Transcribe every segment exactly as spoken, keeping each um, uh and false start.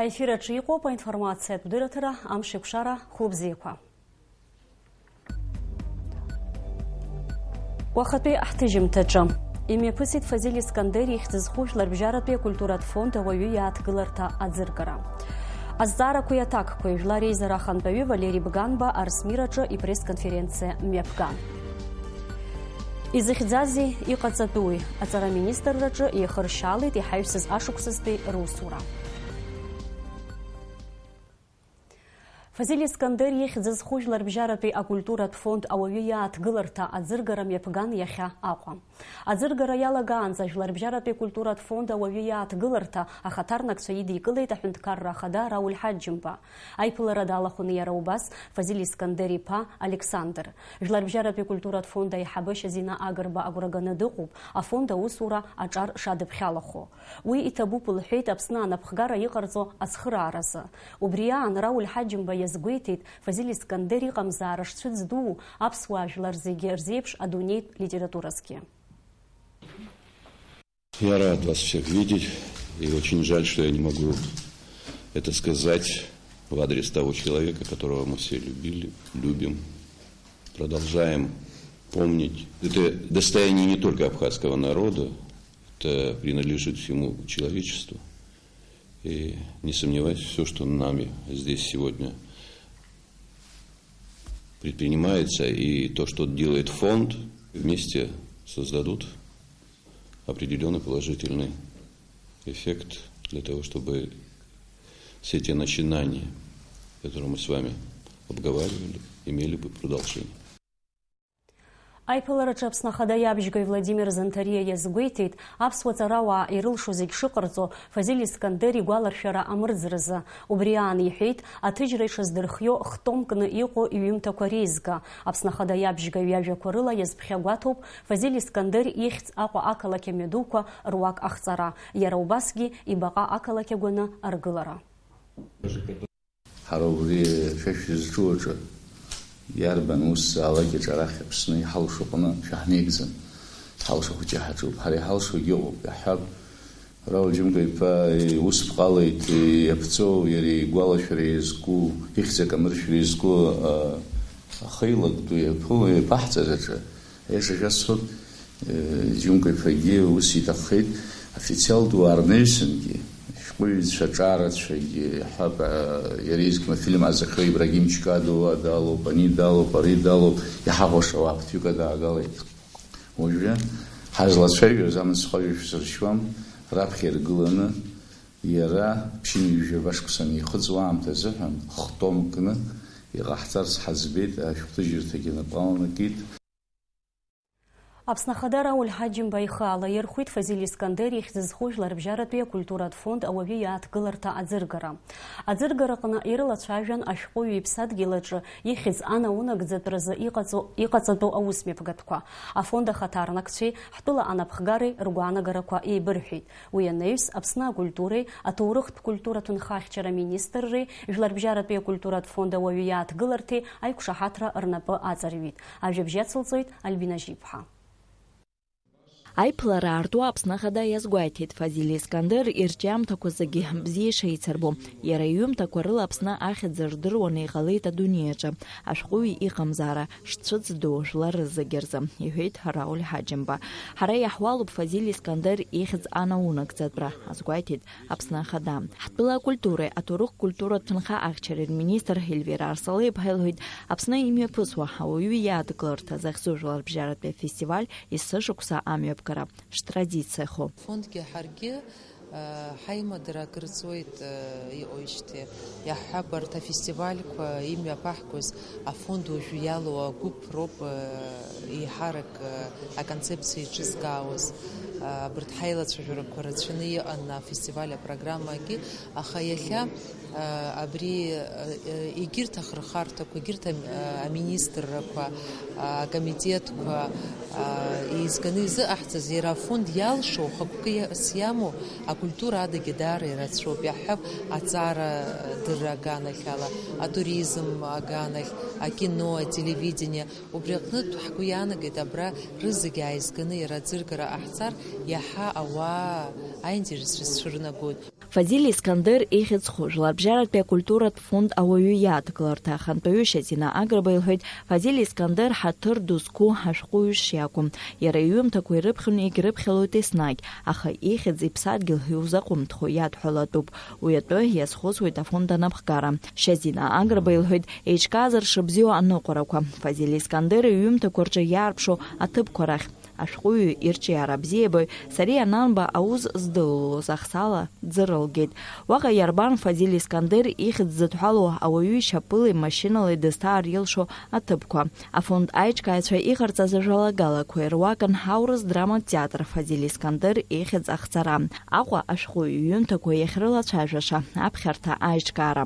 Аефир аҿы иҟоуп аинформациатә дырраҭара, амш еиқәшара, хәлыбзиақәа. Уахатәи ҳҭыжьымҭаҿы. Имҩаԥысит Фазиль Искандер ихьӡ зху Жәларбжьаратәи акультуратә фонд ауаҩы иааҭгыларҭа аӡыргара. Азҵаарақәеи аҭакқәеи Жәлар реизара ахантәаҩы Валери Бганба Арсмираҿы ипресс-конференциа мҩаԥган. Изыхьӡази, иҟаҵатәуи? Аҵара аминистрраҿы еихыршьаалеит иҳаҩсыз ашықәсазтәи русура. Фазиль Искандер ихьӡ зху Жәларбжьаратәи акультуратә фонд ауаҩы иааҭгыларҭа аӡыргара мҩаԥган иахьа Аҟәа. Аӡыргара иалагаанӡа Жәларбжьаратәи акультуратә фонд ауаҩы иааҭгыларҭа ахаҭарнакцәа идикылеит аҳәынҭқарра ахада Рауль Ҳаџьымба. Аиԥылара далахәын иара убас Фазиль Искандер иԥа Александр. Жәларбжьаратәи акультуратә фонд аиҳабы Шьазина Агрба агәра ганы дыҟоуп афонд аусура аҿар шадыԥхьалахо. Уи иҭабуп лҳәеит Аԥсны анапхгара иҟарҵо ацхырааразы. Убри аан Рауль Ҳаџьымба иазгәеиҭеит Фазиль Искандер иҟамзаара шцәыӡ дуу аԥсуаа жәлар зегьы рзеиԥш адунеитә литературазгьы. Я рад вас всех видеть, и очень жаль, что я не могу это сказать в адрес того человека, которого мы все любили, любим, продолжаем помнить. Это достояние не только абхазского народа, это принадлежит всему человечеству. И не сомневаюсь, все, что нами здесь сегодня предпринимается, и то, что делает фонд, вместе создадут определённый положительный эффект для того, чтобы все те начинания, которые мы с вами обговаривали, имели бы продолжение. Аиԥылараҿы Аԥсны Ахада иабжьгаҩ Владимир Занҭариа иазгәеиҭеит, аԥсуа ҵарауаа ирылшо зегь шыҟарҵо, Фазиль Искандер игәаларшәара амырӡразы. Убри аан иҳәеит, аҭыжьра иҽаздырхио хтомкны иҟоу иҩымҭақәа реизга. Аԥсны Ахада иабжьгаҩ иажәақәа рыла иазԥхьагәаҭоуп Фазиль Искандер ихьӡ Аҟәа ақалақь амҩадуқәа руак ахҵара, иара убасгьы ибаҟа ақалақь агәаны аргылара. Ҳара убри ашәа шәызҿу аҿы иарбан усзаалак аҿы арахь Аԥсны иҳалшо аҟны шәаҳмеигӡан. Ҳалшо хәыҷы ҳаҿуп. Ҳара иҳалшогьы ыҟоуп, иаҳҳәап, Рауль Џьымка-иԥа иус ԥҟалеит, иаԥҵоу, иара игәалашәара иазку, ихьӡ акамыршәра иазку, а, ахеилак ду иаԥыло иаԥаҳҵаз аҿы. Аиаша шәасҳәап, э, Џьымка-иԥагьы ус иҭаххеит, официалтә уаа рнаҩсангьы, ашәҟәыҩҩцәа ҿарацәагьы, иаҳҳәап, а, иара изқьым афильм ҟазахьоу Ибрагим Чкадуа далоуп, ани далоуп, ари далоуп, иҳахәаша уаа ԥыҭҩык адаагалеит. Уажәы ҳазлацәажәоз амыцхә ажәа шәсыршьуам, раԥхьа иргыланы иара ԥшьынҩажәаба шықәса анихыҵуа аамҭа азыҳәан хтомк кны иҟаҳҵарц ҳаӡбеит, ашәҟәҭыжьырҭагьы напы аланакит. Аԥсны Ахада Рауль Ҳаџьымба ихы алаирхәит Фазиль Искандер ихьӡ зху Жәларбжьаратәи акультуратә фонд ауаҩы иааҭгыларҭа аӡыргара. Аӡыргараҟны ирылацәажәан ашәҟәыҩҩы иԥсадгьыл аҿы ихьӡ анаунагӡатәразы иҟаҵо, иҟаҵатәу аусмҩаԥгатәқәа. Афонд ахаҭарнакцәеи ҳтәыла анапхгареи ргәаанагарақәа еибырҳәеит. Уи анаҩс, Аԥсны акультуреи аҭоурыхтә культура ҭынхахьчара министрреи Жәларбжьаратәи акультуратә фонд ауаҩы иааҭгыларҭеи аиқәшаҳаҭра рнапы аҵарҩит. Ажәабжь ацылҵоит Альбина Жьиԥҳа. Аиԥылара аарту Аԥсны Ахада иазгәеиҭеит, Фазиль Искандер ирҿиамҭақәа зегьы бзиа ишеицырбо. Иара иҩымҭақәа рыла Аԥсны ахьӡ рдыруаны иҟалеит адунеи аҿы. Ашәҟәыҩҩы иҟамзаара шцәыӡду жәлар зегьы рзы, иҳәеит Рауль Ҳаџьымба. Ҳара иаҳуалуп Фазиль Искандер ихьӡ анаунагӡатәра, азгәеиҭеит Аԥсны Ахада. Ҳтәыла акультуреи аҭоурых культуратә ҭынха ахьчареи рминистр Ельвира Арсалиаԥҳа илҳәеит, Аԥсны имҩаԥысуа ауаҩы иааҭгыларҭа захьӡу жәларбжьаратәи афестиваль есышықәса амҩаԥгара штрадициахо. Фондгьы ҳаргьы, э, ҳаимадара акыр ҵуеит, э, иҟоижьҭеи. Иаҳҳәап, арҭ афестивальқәа имҩаԥаҳгоз афонд уажәы иалоу агәыԥ роуп, э, еиҳарак, э, аконцепциа еиҿызкаауаз. Э, абарҭ ҳаилацәажәарақәа рацәаны иҟан афестиваль апрограммагьы, аха иахьа, э, абри, э, егьырҭ ахырхарҭақәа, егьырҭ ам-, э, аминистррақәа, э, акомитетқәа, э, еизганы изыҟаҳҵаз, иара афонд иалшо, хықәкы иа-, сиамоу акультура адагьы даара ирацәоуп, иаҳҳәап, аҵара дырра аганахьала, атуризм аганахь, акино, ателевидение. Убри аҟнытә ҳгәы иаанагеит абра рызегь ааизганы иара аӡыргара ҟаҳҵар, Иаҳа ауаа аинтерес рыцәырнагоит. Фазиль Искандер ихьӡ зху жәларбжьаратәи акультуратә фонд ауаҩы иааҭгыларҭа ахантәаҩы Шьазина Агрба илҳәеит, Фазиль Искандер ҳаҭыр ду зқәу ашәҟәыҩҩы шиакәым. Иара иҩымҭақәа ирыԥхьон, егьрыԥхьалоит еснагь, аха ихьӡ иԥсадгьыл иузаҟәымҭхо иадҳәалатәуп. Уи атәы иазхәыцуеит афонд анапхгара. Шьазина Агрба илҳәеит, еиҿкаазар шыбзиоу аныҟәарақәа, Фазиль Искандер иҩымҭақәа рҿы иаарԥшу аҭыԥқәа рахь. Ашәҟәыҩҩы ирҿиара бзиабаҩ Сариа Нанба аус здылалоз ахсаала ӡырылгеит. Уаҟа иарбан Фазиль Искандер ихьӡ зыдҳәалоу ауаҩы ишьапыли машьынали дызҭаар илшо аҭыԥқәа. Афонд аиҿкааҩцәа иҟарҵаз ажәалагалақәа ируакын аурыс драматә театр Фазиль Искандер ихьӡ ахҵара, Аҟәа ашәҟәыҩҩы иҩымҭақәа иахьрылацәажәаша аԥхьарҭа аиҿкаара.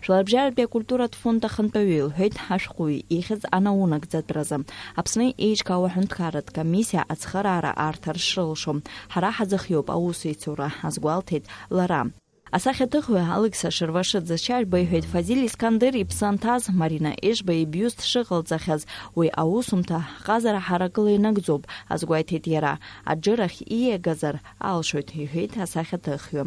Жәларбжьаратәи акультуратә фонд ахантәаҩы илҳәеит, ашәҟәыҩҩы ихьӡ анаунагӡатәразы Аԥсны еиҿкаау аҳәынҭқарратә комиссиа ацхыраара арҭар шрылшо. Ҳара ҳазыхиоуп аусеицура, азгәалҭеит лара. Асахьаҭыхҩы Алықьса Шервашиӡе Шьарба иҳәеит, Фазиль Искандер иԥсы анҭаз, Марина Ешба ибиуст шыҟалҵахьаз, уи аусумҭа ҳҟазара ҳаракыла инагӡоуп, азгәеиҭеит иара. Аџыр ахь ииагазар алшоит, иҳәеит асахьаҭыхҩы.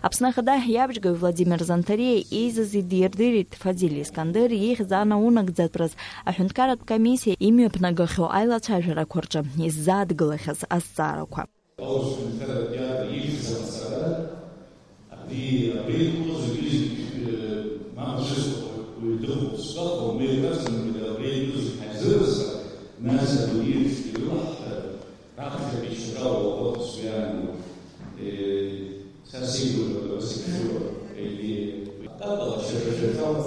Аԥсны Ахада иабџьгаҩ Владимир Занҭариа еизаз идирдырит Фазиль Искандер ихьӡ анаунагӡатәраз аҳәынҭқарратә комиссиа имҩаԥнагахьоу аилацәажәарақәа рҿы иззааҭгылахьаз азҵаарақәа. Аурыс ҳәынҭқарратә театр ихьӡ аҟаҵара, абри, абри иҟоу зегьы-зегь, э, мамзаргьы уаҩ дыҟоуп сгәахәуан, уи иҟарҵан, абри иҟоу зегь ҳаизыразы, нас абри ирыцқьа ирылаҳҳәар, раԥхьатәи шьҭрала уаҟа сгәы иаанагоит. Э, са сеигәырӷьоит, ара сыԥшәма, егьи. Акакала шьаҿа-шьаҿала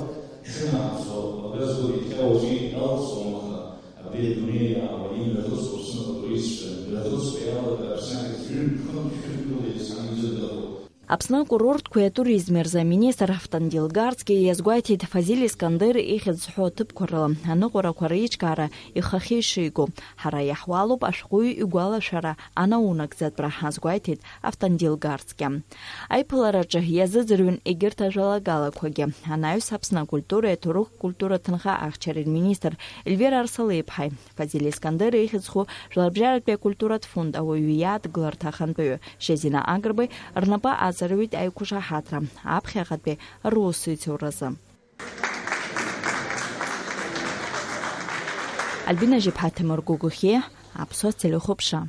шәынааԥсо, абра згәы иҭҟьауа аӡәы иалҵуам, аха абри адунеи аауа имҩаԥысуа Аԥсныҟа атуристцәа, мҩаԥысуа иалагар Аԥсны ахьӡ ҩынтә-хынтә шәынтәыла еицҳаны изыргахоит. Аԥсны акурортқәеи атуризми рзы аминистр Автандил Гарцкиа иазгәеиҭеит, Фазиль Искандер ихьӡ зҳәо аҭыԥқәа рыла аныҟәарақәа реиҿкаара ихахьы ишиго. Ҳара иаҳуалуп ашәҟәыҩҩы игәалашәара анаунагӡатәра, азгәеиҭеит Автандил Гарцкиа. Аиԥылараҿы иазыӡырҩын егьырҭ ажәалагалақәагьы. Анаҩс Аԥсны акультуреи аҭоурыхтә культура ҭынха ахьчареи рминистр Ельвира Арсалиԥҳаи Фазиль Искандер ихьӡ зху жәларбжьаратәи акультуратә фонд ауаҩы иааҭгыларҭа ахантәаҩы Шьазина Агрбеи рнапы аҵарҩит аиқәшаҳаҭра аԥхьаҟатәи русеицуразы. Альбина Жьыԥҳа, Ҭемыр Гогохиа, Аԥсуа телехәаԥшра.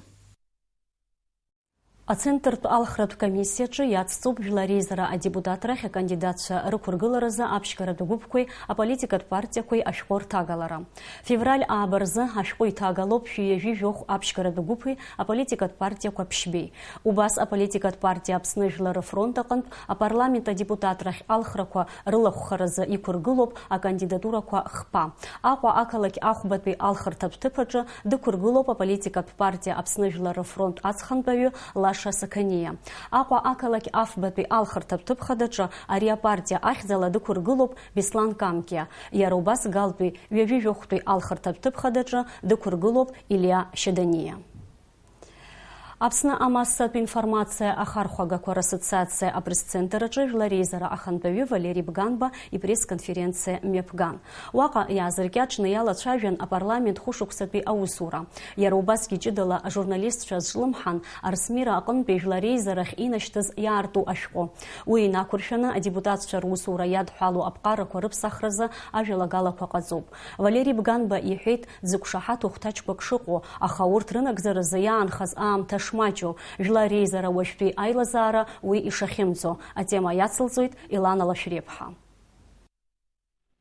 Ацентртә алхратә комиссиаҿы иацҵоуп Жәлар Реизара адепутат рахь акандидатцәа рықәыргыларазы аԥшьгаратә гәыԥқәеи аполитикатә партиақәеи ашәҟәы рҭагалара. Февраль ааба рзы ашәҟәы иҭагалоуп шәи ҩажәи жәохә аԥшьгаратә гәыԥи аполитикатә партиақәа ԥшьбеи. Убас аполитикатә партиа Аԥсны Жәлар рфронт аҟынтә апарламент адепутат рахь алхрақәа рылахәхаразы иқәыргылоуп акандидатурақәа хԥа. Аҟәа ақалақь Ахәбатәи алхырҭатә ҭыԥ аҿы дықәыргылоуп аполитикатә партиа Аԥсны Жәлар рфронт аҵхантәаҩы Лаша Сақаниа. Аҟәа ақалақь Афбатәи алхырҭатә ҭыԥ хадаҿы ари апартиа ахьӡала дықәыргылоуп Беслан Камкиа. Иара убас Галтәи ҩажәи жәохәтәи алхырҭатә ҭыԥ хадаҿы дықәыргылоуп Илиа Шьаданиа. Аԥсны амассатә информациа ахархәагақәа рассоциациа апресс-центр аҿы Жәлар Реизара ахантәаҩы Валери Бганба ипресс-конференциа мҩаԥган. Уаҟа иаазыркьаҿны иалацәажәан апарламент хәышықәсатәи аусура. Иара убасгьы ҷыдала ажурналистцәа зҿлымҳан Арсмира аҟынтәи Жәлар Реизарахь инашьҭыз иаарту ашәҟәы. Уи инақәыршәаны адепутатцәа русура иадҳәалоу аԥҟарақәа рыԥсахразы ажәалагалақәа ҟаҵоуп. Валери Бганба иҳәеит, дзықәшаҳаҭу хәҭаҷқәак шыҟоу, аха урҭ рынагӡаразы иаанхаз аамҭа шмаҷу, Жәлар Реизара уажәтәи аилазаара уи ишахьымӡо, атема иацылҵоит Елана Лашәриаԥҳа.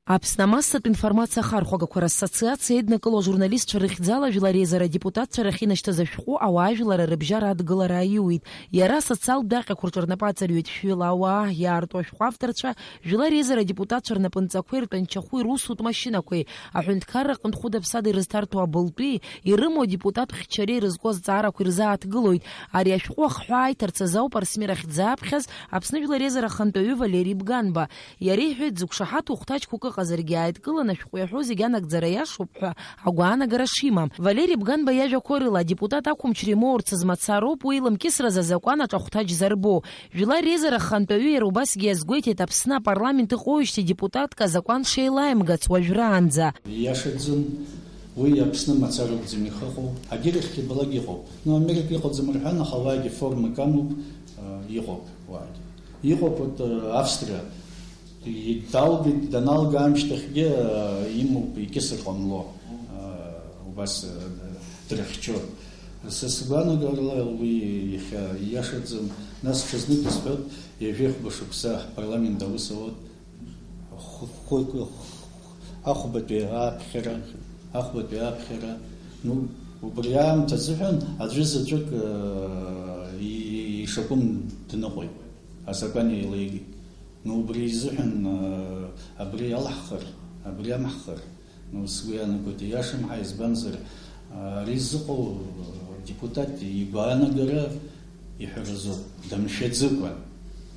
Аԥсны амассатә информациа ахархәагақәа рассоциациа еиднакыло ажурналистцәа рыхьӡала Жәлар Реизара адепутатцәа рахь инашьҭыз ашәҟәы ауаажәлар рыбжьара адгылара аиуит. Иара асоциалтә даҟьақәа рҿы рнапы аҵарҩит шәҩыла ауаа иаарту ашәҟәы авторцәа Жәлар Реизара адепутатцәа рнапынҵақәеи ртәанчахәи русутә машьынақәеи, аҳәынҭқарра аҟынтә хәыда-ԥсада ирызҭарҭоу абылтәи, ирымоу адепутат хьчареи ирызку азҵаарақәа ирзааҭгылоит. Ари ашәҟәы ахҳәаа аиҭарц азы ауп Арсмир ахьӡ зааԥхьаз Аԥсны Жәлар Реизара ахантәаҩы Валери Бганба. Иара иҳәеит, дзықәшаҳаҭу хәҭаҷқәак ыҟазаргьы, ааидкыланы ашәҟәы иаҳәо зегь анагӡара иашоуп ҳәа агәаанагара шимам. Валери Бганба иажәақәа рыла, адепутат ақәымчра имоурц азы мацароуп уи иламкьысраз азакәан аҿы ахәҭаҷ зарбо. Жәлар Реизара ахантәаҩы иара убасгьы иазгәеиҭеит, Аԥсны апарламент ыҟоуижьҭеи депутатк азакәан шеилаимгац уажәраанӡа. Ииашаӡом, Уи Аԥсны мацара акәӡам ихыҟоу, агьырахьгьы балак иҟоуп. Ну, Америка иҟаӡам рҳәан, аха уаагьы формак амоуп, э, иҟоуп уаагьы. Иҟоуп, вот, э, Австриа. Идалгеит, даналга амшьҭахьгьы, э, имоуп, икьысыр ҟамло, э, убас, э, дрыхьчоит. Са сгәаанагарала уи иахьа ииашаӡам, нас ҽазнык исҳәоит, ҩажәи хәба шықәса ҳпарламент аус ауеит, хә-, хә-, хә-, ахәбатәи ааԥхьара, ахәбатәи ааԥхьара, ну, убри аамҭа азыҳәан аӡәы заҵәык, э, и-, ишакәым дныҟәеит, азакәан еилеигеит. Ну, убри изыҳәан, э, абри алаҳхыр, абри амаҳхыр, ну, сгәы иаанагоит, ииашам ҳәа, избанзар, э, ари зыҟоу, э, депутат игәаанагара иҳәаразоуп, дымшәаӡыкәа.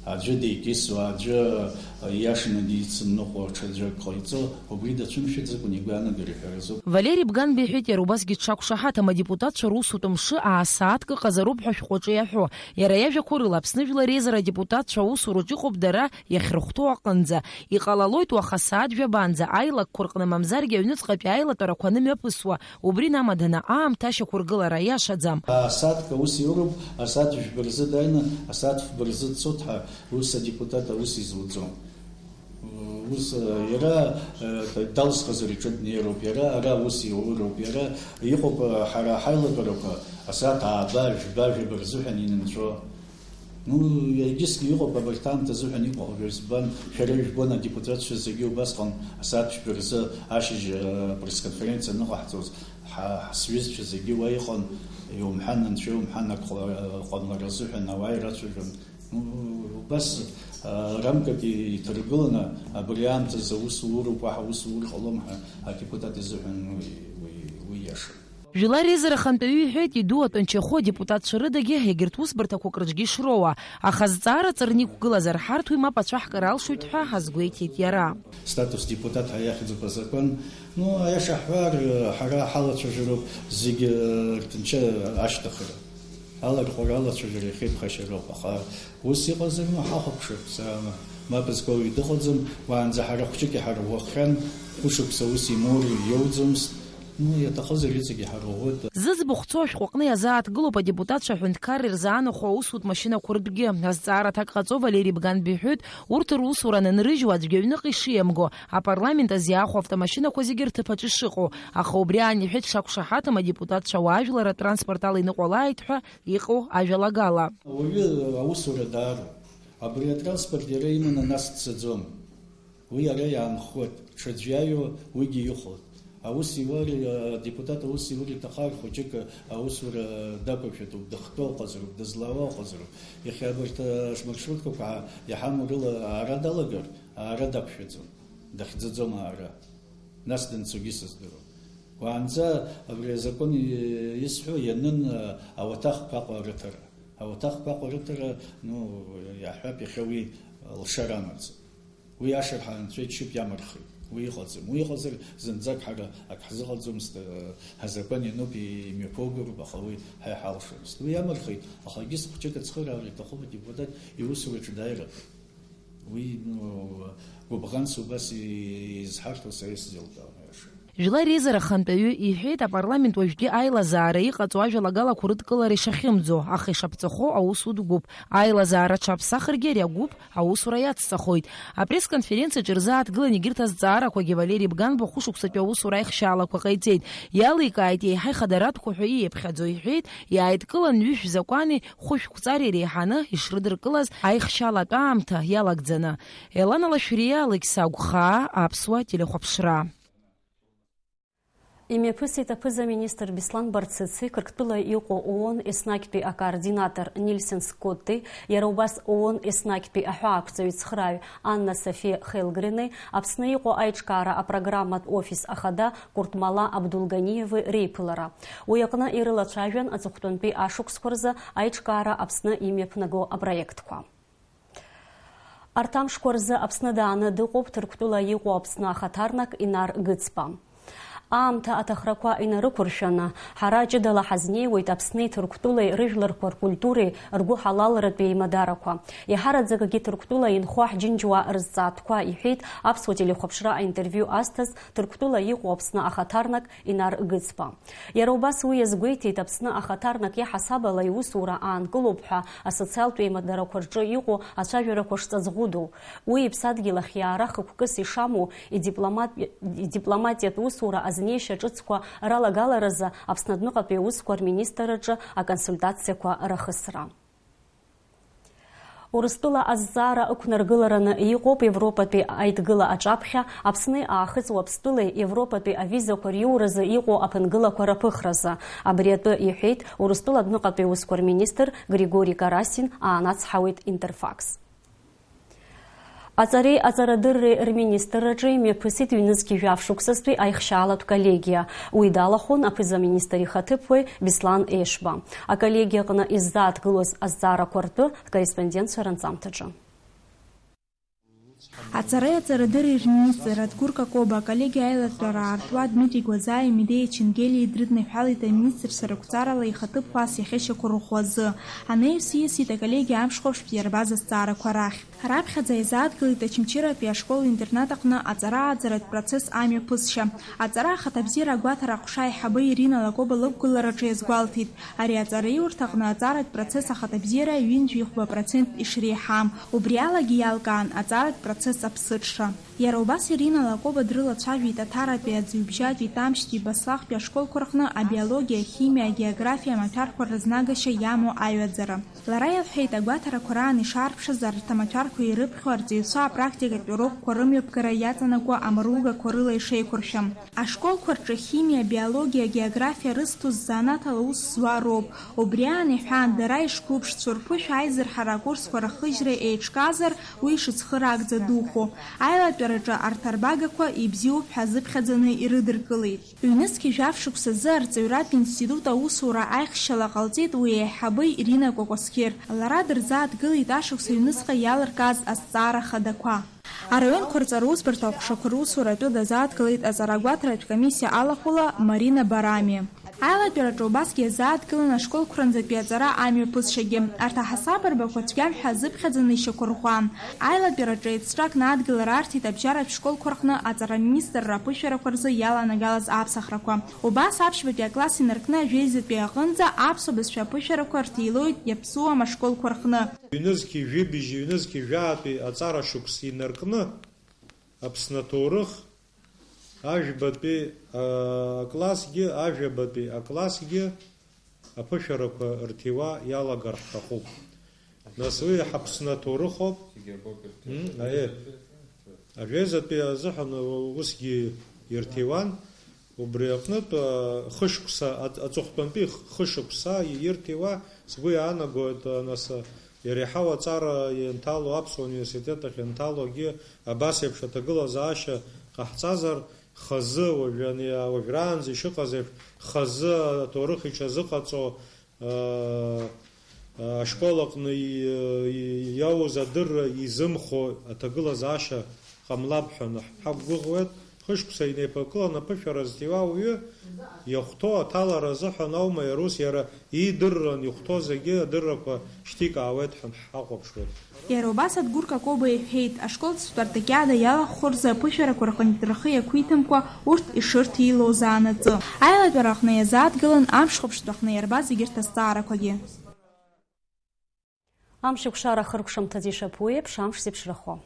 Аӡәы деикьысуа, аӡәы, э, ииашаны дицымныҟәо, ҽаӡәы ак ҟаиҵо, убри дацәымшәаӡакәан игәаанагара иҳәаразоуп. Валери Бганба иҳәеит, иара убасгьы дшақәшаҳаҭым адепутатцәа русутә мшы аасааҭк ыҟазароуп ҳәа ашәҟәы аҿы иаҳәо. Иара иажәақәа рыла, Аԥсны Жәлар Реизара адепутатцәа аусураҿ иҟоуп дара иахьрыхәҭоу аҟынӡа. Иҟалалоит уаха асааҭ жәабанӡа аилакқәа рҟны, мамзаргьы аҩныҵҟатәи аилатәарақәа анымҩаԥысуа, убри намаданы аамҭа ашьақәыргылара иашаӡам. Асааҭк аус иуроуп, асааҭ жәба рзы дааины, асааҭ фба рзы дцоит ҳәа, ус адепутат аус изуӡом. Ус, иара, э, далсхызар иҿы днеироуп, иара ара аус иуроуп, иара иҟоуп, э, ҳара ҳаилатәарақәа асааҭ ааба, жәба, жәаба рзыҳәан инынҵәо. Ну, егьысгьы иҟоуп абарҭ аамҭа азыҳәан иҟоу, избан, шәара ижәбон адепутатцәа зегьы убасҟан асааҭ жәба рзы ашьыжь, э, пресс-конференциа аныҟаҳҵоз, ҳа, ҳсҩызцәа зегьы уа иҟан, иумҳәан анцәа, иумҳәан ак ҟала-, ҟамлара азыҳәан ауаа ирацәажәон. Ну, убас, э, рамкак иҭаргыланы абри аамҭазы аус уроуп, уаҳа ус ур ҟалом ҳәа адепутат изыҳәан уи, уи, уи иашам. Жәлар реизара ахантәаҩы иҳәеит, иду атәанчахәы адепутатцәа рыдагьы егьырҭ усбарҭақәак рҿгьы ишроуа, аха зҵаара ҵарны иқәгылазар, ҳарҭ уи мап ацәаҳкыр алшоит ҳәа азгәеиҭеит иара. Статус депутат ҳәа иахьӡуп азакәан. Ну, аиаша ҳҳәар, ҳара ҳалацәажәароуп зегьы рҭынчы ашьҭыхра. Аларҟәара, алацәажәара иахьеиқәхашьароуп, аха ус иҟазар, ну, ҳахәаԥшып, сара мап зкуа уаҩ дыҟаӡам, уаанӡа ҳара хәҷык иҳарӷәӷәахьан, хәышықәса ус имоур иоуӡомызт, ну, иаҭахызар иҵегь иҳарӷәӷәоит. Зыӡбахә цо ашәҟәы аҟны иазааҭгылоуп адепутатцәа аҳәынҭқарра ирзаанахәо аусутә машьынақәа ртәгьы. Азҵаара аҭак ҟаҵо Валери Бганба иҳәоит, урҭ русура анынрыжьуа аӡәгьы аҩныҟа ишиамго, апарламент азы иаахәо автомашьынақәа зегьы рҭыԥ аҿы ишыҟоу, аха убри аан иҳәеит, шақәшаҳаҭым адепутатцәа ауаажәларратә транспорт ала иныҟәалааит ҳәа иҟоу ажәалагала. Ауаҩы аусура даароуп. Абри атранспорт иара иманы нас дцаӡом. Уи ара иаанхоит, ҽаӡә иаиуа уигьы ихәоит. Аус иуар, адепутат аус иур иҭахар, хәыҷык аусура дақәыршәатәуп, дыхтәы ыҟазароуп, дызлаауа ыҟазароуп. Иахьа абарҭ, а, смаршруткақәа ҳа-, иҳамоу рыла аара далагар, аара дақәшәаӡом, дахьӡаӡом аара. Нас данцогьы сыздыруам. Уаанӡа абри азакәан и-, исҳәо ианын, а, ауаҭахқәа Аҟәа рыҭара. Ауаҭахқәа Аҟәа рыҭара, ну, иаҳҳәап, иахьа уи лшара амаӡам. Уи ашырҳәа анцәа иџьшьоуп, иамырхит. Уи иҟаӡам. Уи иҟазар, зынӡак ҳара ак ҳзыҟаӡомызт, э, ҳазакәан иануп, имҩаԥогароуп, аха уи ҳа иҳалшомызт. Уи иамырхит, аха егьыс хәҷык ацхыраара иҭахуп адепутат иусураҿы дааира. Уи, ну, гәыбӷанс убас и-, изҳарҭо сара исзеилкаауам, аиаша. Жәлар реизара ахантәаҩы иҳәеит, апарламент уажәтәи аилазаара иҟаҵоу ажәалагалақәа рыдкылара ишахьымӡо, аха ишаԥҵахо аус удгәуп. Аилазаара аҽаԥсахыргьы ари агәыԥ аусура иацҵахоит. Апресс-конференциаҿы ирзааҭгылан егьырҭ азҵаарақәагьы. Валери Бганба хәышықәсатәи аусура аихшьаалақәа ҟаиҵеит. Иаликааит еиҳа ихадаратәқәоу ҳәа ииаԥхьаӡо, иҳәеит, иааидкылан ҩышә закәани хәышә қәҵареи реиҳаны ишрыдыркылаз аихшьалатә аамҭа иалагӡаны. Елана Лашәриа, Алықьса Агәхаа, Аԥсуа телехәаԥшра. Имҩаԥысит аԥыза-министр Беслан Барцыци Қырҭтәыла иҟоу ООН еснагьтәи акоординатор Нильсен Скотти, иара убас ООН еснагьтәи аҳәаақәҵаҩы цхырааҩ Анна Софиа Хелгрени, Аԥсны иҟоу аиҿкаара апрограмматә офис ахада Куртмала Абдулганиеви реиԥылара. Уи аҟны ирылацәажәан аҵыхәтәантәи ашықәсқәа рзы аиҿкаара Аԥсны имҩаԥнаго апроектқәа. Арҭ амшқәа рзы Аԥсны дааны дыҟоуп Ҭырқәтәыла иҟоу Аԥсны ахаҭарнак Инар Гыцба. Аамҭа аҭахрақәа инарықәыршәаны, ҳара ҷыдала ҳазнеиуеит Аԥсни Ҭырқәтәылеи рыжәларқәа ркультуреи ргәыҳалалратә еимадарақәа. Еиҳараӡакгьы Ҭырқәтәыла инхо ҳџьынџьуаа рызҵаатәқәа, иҳәеит Аԥсуа телехәаԥшра аинтервиу азҭаз Ҭырқәтәыла иҟоу Аԥсны ахаҭарнак Инар Гыцба. Иара убас уи иазгәеиҭеит, Аԥсны ахаҭарнак иаҳасабала иусура аанкылоуп ҳәа асоциалтә еимадарақәа рҿы иҟоу ацәажәарақәа шҵаҵӷәыду. Уи иԥсадгьыл ахь иаара хықәкыс ишамоу, идипломат-, идипломатиатә усура азнеишьа ҿыцқәа ралагаларазы Аԥсны адәныҟатәи аусқәа рминистрраҿы аконсультациақәа рахысра. Урыстәыла азҵаара ықәнаргылараны иҟоуп Европатәи аидгыла аҿаԥхьа Аԥсни Аахыҵ Уаԥстәылеи Европатәи авизақәа риуразы иҟоу аԥынгылақәа раԥыхразы. Абри атәы иҳәеит Урыстәыла адәныҟатәи аусқәа рминистр Григори Карасин, аанацҳауеит Интерфакс. Аҵареи аҵарадырреи рминистрраҿы имҩаԥысит ҩнызқь жәаф шықәсазтәи аихшьаалатә коллегиа. Уи далахәын аԥыза-министр ихаҭыԥуаҩ Беслан Ешба. Аколлегиа аҟны иззааҭгылоз азҵаарақәа ртәы ҳкорреспондентцәа ранҵамҭаҿы. Аҵареи аҵарадырреи рминистр Адгәыр Какоба аколлегиа аилатәара аартуа Дмитри Гәазаи Медеиа Ченгелиеи дрыдныҳәалеит аминистрцәа рықәҵарала ихаҭыԥуа ас иахьа шьақәырӷәӷәо азы. Анаҩс ииасит аколлегиа амш хәаԥштә иарбаз азҵаарақәа рахь. Раԥхьаӡа иазааҭгылеит Очамчыратәи ашкол-интернат аҟны аҵара-ааӡаратә процесс амҩаԥысшьа. Аҵара ахаҭабзиара агәаҭара аҟәша аиҳабы Ирина Лакоба лықәгылараҿы иазгәалҭеит, ари аҵараиурҭаҟны аҵаратә процесс ахаҭабзиара ҩынҩажәи хәба процент ишреиҳам, убри алагьы иалкаан аҵаратә процесс аԥсыҽра. Иара убас Ирина Лакоба дрылацәажәеит Аҭаратәи, Аӡҩыбжьатәи, Тамшьтәи, Баслахәтәи ашколқәа рҟны абиологиа, ахимиа, агеографиа амаҭәарқәа рызнагашьа иамоу аҩаӡара. Лара илҳәеит, агәаҭарақәа раан ишаарԥшыз арҭ амаҭәарқәа ирыԥхьо арҵаҩцәа апрактикатә урокқәа рымҩаԥгара иаҵанакуа амыругақәа рыла ишеиқәыршәам. Ашколқәа рҿы ахимиа, абиологиа, агеографиа рызҭоз занааҭала аус зуа роуп. Убри аан иҳәан, дара ишгәыԥшцәоу, рԥышәа аизырҳара акурсқәа рахыжьра еиҿказар, уи ишыцхыраагӡа духәо. Аилатәараҿы арҭ арбагақәа ибзиоуп ҳәа азыԥхьаӡаны ирыдыркылеит. Ҩнызқь жәаф шықәсазы арҵаҩратә институт аусура аихшьала ҟалҵеит уи аиҳабы Ирина Кәакәасқьыр. Лара дырзааҭгылеит ашықәс аҩныҵҟа иалыркааз азҵаара хадақәа. Араионқәа рҵараусбарҭа аҟәшақәа русура атәы дазааҭгылеит аҵарагәаҭаратә комиссиа алахәыла Марина Барами. Аилатәараҿы убасгьы иазааҭгылан ашколқәранӡатәи аҵара амҩаԥысшьагьы. Арҭ аҳасаб рбақәа цәгьам ҳәа азыԥхьаӡаны ишьақәырӷәӷәан. Аилатәараҿы еицҿакны адгылара арҭеит абжьаратә школқәа рҟны аҵараминистрра аԥышәарақәа рзы иаланагалаз аԥсахрақәа. Убас аԥшьбатәи акласс инаркны ажәеизатәи аҟынӡа аԥсуа бызшәа аԥышәарақәа рҭилоит иаԥсуам ашколқәа рҟны. Ҩнызқьи жәибжьи, ҩнызқьи жәаатәи аҵара шықәс инаркны Аԥсны аҭоурых, ажәбатәи, аа, аклассгьы, ажәабатәи аклассгьы аԥышәарақәа рҭиуа иалагар ҳҭахуп. Нас уи Ҳаԥсны аҭоурыхоуп. М, аиеи. Ажәеизатәи азыҳәан усгьы ирҭиуан. Убри аҟнытә, а, хышықәса, аҵ-, аҵыхәтәантәи х-, хышықәса ирҭиуа сгәы иаанагоит, а, нас, а, иреиҳау аҵара ианҭало, Аԥсуа университет ахь ианҭалогьы абас еиԥш аҭагылазаашьа ҟаҳҵазар, хазы, уажә ани-, уажәраанӡа ишыҟаз еиԥш, хазы аҭоурых иҽазыҟаҵо, аа, ашкол аҟны и-, и-, иауз адырра изымхо аҭагылазаашьа ҟамлап ҳәа ҳақәгәыӷуеит. Хышықәса инеиԥыркылан аԥышәара зҭиуа ауаҩы иахәҭоу аҭалара азыҳәан аума, иара ус иара иидырран ихәҭоу зегьы адыррақәа шьҭикаауеит ҳәа ҳахәаԥшуеит. Иара убас Адгәыр Какоба иҳәеит, ашколцәа спартакиада иалахәхо рзы аԥышәарақәа рҟынтә рхы иақәиҭымкәа урҭ ишырҭилоу заанаҵы. Аилатәара аҟны иазааҭгылан амш хәаԥштә аҟны иарбаз егьырҭ азҵаарақәагьы. Амшеиқәшара ахыркәшамҭазы ишаԥу еиԥш, амш зеиԥшрахо.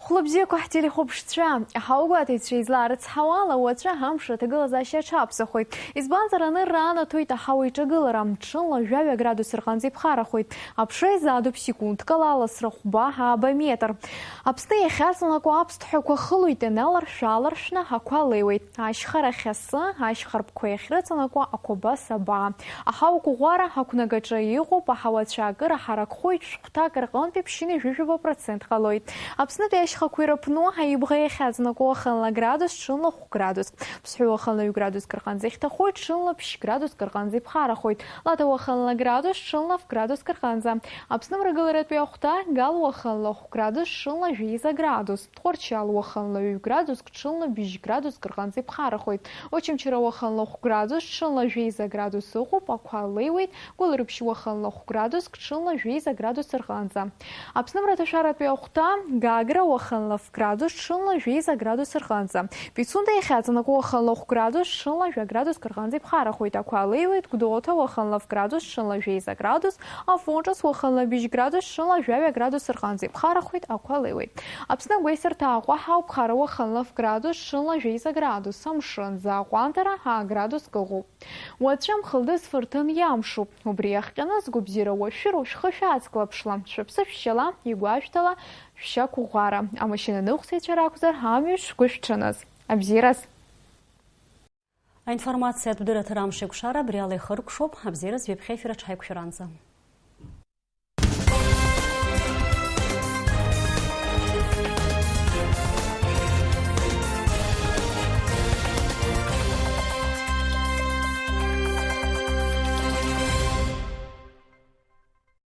Хәлыбзиақәа ҳтелехәаԥшцәа, аҳауагәаҭаҩцәа излаарыцҳауала, уаҵәы амш аҭагылазаашьа аҽаԥсахоит. Избанзар, анырра анаҭоит аҳауа иҿагылара, ҽынла жәаҩа градус рҟынӡа иԥхарахоит. Аԥша изаадуп секундк ала аласра хәба ааба метр. Аԥсны иахьаҵанакуа аԥсҭҳәақәа хылоит, иналаршә-ааларшәны ақәа леиуеит. Ашьхарахь асы, ашьхарԥқәа иахьрыҵанакуа ақәабас абаа. Аҳауа қәыӷәӷәара ақәнагаҿы иҟоуп, аҳауа ацәаакыра ҳаракхоит, шәҟәҭак рҟынтәи ԥшьынҩажәижәаба процент ҟалоит. Аԥснытәи ашьхақәа ирыԥну, Аибӷа иахьаҵанакуа уахынла градус, ҽынла хә градус. Ԥсҳәы уахынла ҩ градуск рҟынӡа ихьҭахоит, ҽынла ԥшь градуск рҟынӡа иԥхарахоит. Лаҭа уахынла градус, ҽынла ф градуск рҟынӡа. Аԥсны мрагыларатәи ахәҭа, Гал уахынла хә градус, ҽынла жәеиза градус. Тҟәарчал уахынла ҩ градуск, ҽынла бжь градуск рҟынӡа иԥхарахоит. Очамчыра уахынла хә градус, ҽынла жәеиза градус ыҟоуп, ақәа леиуеит. Гәылрыԥшь уахынла хә градуск, ҽынла жәеиза градус рҟынӡа. Аԥсны мраҭашәаратәи ахәҭа, Гагра уахынла ф градус, ҽынла жәеиза градус рҟынӡа. Пицунда иахьаҵанакуа уахынла хә градус, ҽынла жәа градуск рҟынӡа иԥхарахоит, ақәа леиуеит. Гәдоуҭа уахынла ф градус, ҽынла жәеиза градус. Афон Ҿыц уахынла бжь градус, ҽынла жәаҩа градус рҟынӡа иԥхарахоит, ақәа леиуеит. Аԥсны агәеисырҭа Аҟәа ҳауп, Хара уахынла ф градус, ҽынла жәеиза градус, амшын аҟәандара аа градуск ыҟоуп. Уаҵәы мхылдыз фырҭын иамшуп. Убри иахҟьаны згәабзиара уашәыроу шәхы шәааҵклаԥшла, шәыԥсы шәшьала, игәашәҭала шәшьақәыӷәӷәара. Амашьына ныҟәцаҩцәа ракәзар, амҩа шәгәышәҽаныз. Абзиараз! Аинформациатә дырраҭара амш еиқәшара абри ала ихыркәшоуп. Абзиараз ҩаԥхьа ефир аҽҳаиқәшәаранӡа.